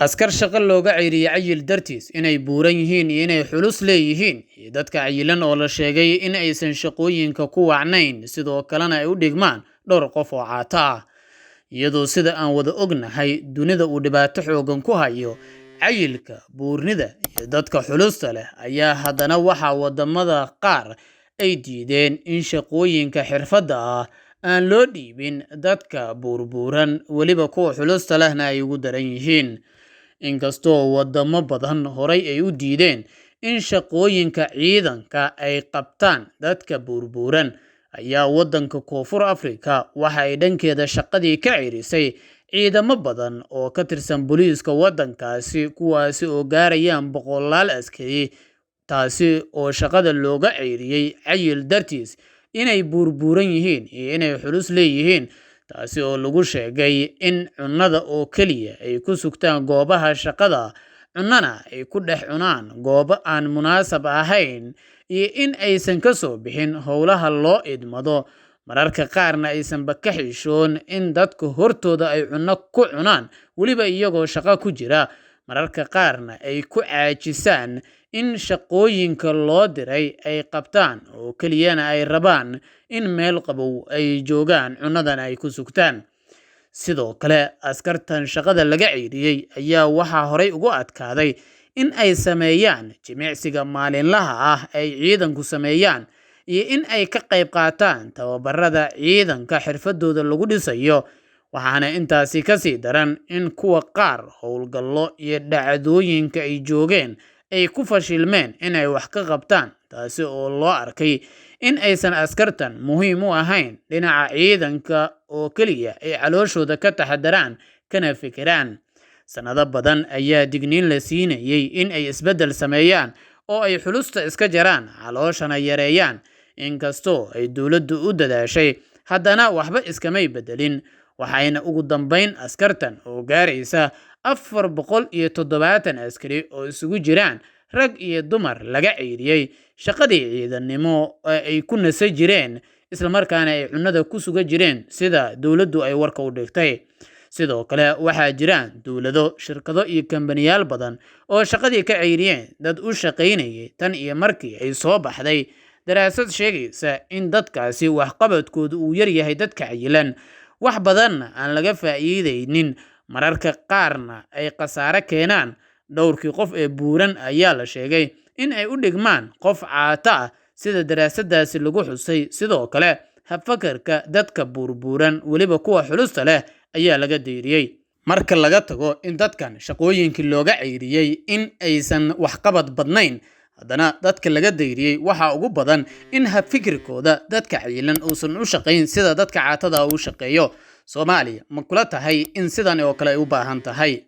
Askar shaqo looga ceyriyay cayil dartiis inay buuran yihiin iyo inay xulus leeyihiin, iyo dadka cayilan oo la sheegay in aysan shaqooyinka ku wacnayn, sidoo kalena ay u dhigmaan dhowr qof oo caato ah. Iyadoo sida aan wada ognahay dunida uu dhibaato xoogan ku hayo cayilka, buurnida iyo dadka xulusta leh, ayaa haddana waxaa wadamada qaar ay diideen in shaqooyinka xirfadda ah aan loo dhiibin dadka buurbuuran, weliba kuwa xulusta lehna ay ugu daran yihiin. Inkastoo wadamo badan horay ay u diideen in shaqooyinka ciidanka ay qabtaan dadka buurbuuran, ayaa wadanka Koonfur Afrika waxa ay dhankeeda shaqadii ka ceyrisay ciidamo badan oo ka tirsan booliiska wadankaasi, kuwaasi oo gaarayaan boqolaal askari, taasi oo shaqada looga ceyriyay cayil dartiis inay buurbuuran yihiin iyo inay xulus leeyihiin, taasi oo lagu sheegay in cunnada oo keliya ay ku sugtaan goobaha shaqada, cunnana ay ku dhex cunaan goobo aan munaasab ahayn, iyo in aysan ka soo bixin howlaha loo idmado, mararka qaarna aysanba ka xishoon in dadka hortooda ay cunno ku cunaan, weliba iyagoo shaqo ku jira, mararka qaarna ay ku caajisaan in shaqooyinka loo diray ay qabtaan oo keliyana ay rabaan in meel qabow ay joogaan, cunnadana ay ku sugtaan. Sidoo kale askartan shaqada laga ceyriyey ayaa waxaa horay ugu adkaaday in ay sameeyaan jimicsiga maalinlaha ah ay ciidanku sameeyaan, iyo in ay ka qayb qaataan tababarada ciidanka xirfadooda lagu dhisayo. Waxaana intaasi kasii daran in kuwa qaar howlgallo iyo dhacdooyinka ay joogeen ay ku fashilmeen inay wax ka qabtaan, taasi oo loo arkay in aysan askartan muhiim u ahayn dhinaca ciidanka oo keliya ay calooshooda ka taxadaraan kana fikiraan. Sanado badan ayaa digniin la siinayay in ay isbeddel sameeyaan oo ay xulusta iska jaraan, calooshana yareeyaan. Inkastoo ay dowladdu u dadaashay, haddana waxba iskamay beddelin. Waxayna ugu dambeyn askartan oo gaaraysa 470 askari oo isugu jiraan rag iyo dumar laga ceyriyey shaqadii ciidannimo ee ay ku nasa jireen, islamarkaana ay cunnada ku suga jireen, sida dowladdu ay warka u dhigtay. Sidoo kale waxaa jiraan dowlado, shirkado iyo kambaniyaal badan oo shaqadii ka ceyriyeen dad u shaqaynayay tan iyo markii ay soo baxday daraasad sheegaysa in dadkaasi waxqabadkoodu uu yaryahay, dadka cayilan wax badanna aan laga faa'iideynin, mararka qaarna ay khasaare keenaan. Dhowrkii qof ee buuran ayaa la sheegay in ay u dhigmaan qof caato ah, sida daraasadaasi lagu xusay. Sidoo kale habfakarka dadka buurbuuran, weliba kuwa xulusta leh, ayaa laga deyriyey. Marka laga tago in dadkan shaqooyinkii looga ceyriyey in aysan waxqabad badnayn, haddana dadka laga dayriyey waxaa ugu badan in habfikirkooda dadka cayilan uusan u shaqayn sida dadka caatada u shaqeeyo. Soomaaliya ma kula tahay in sidan oo kale ay u baahan tahay?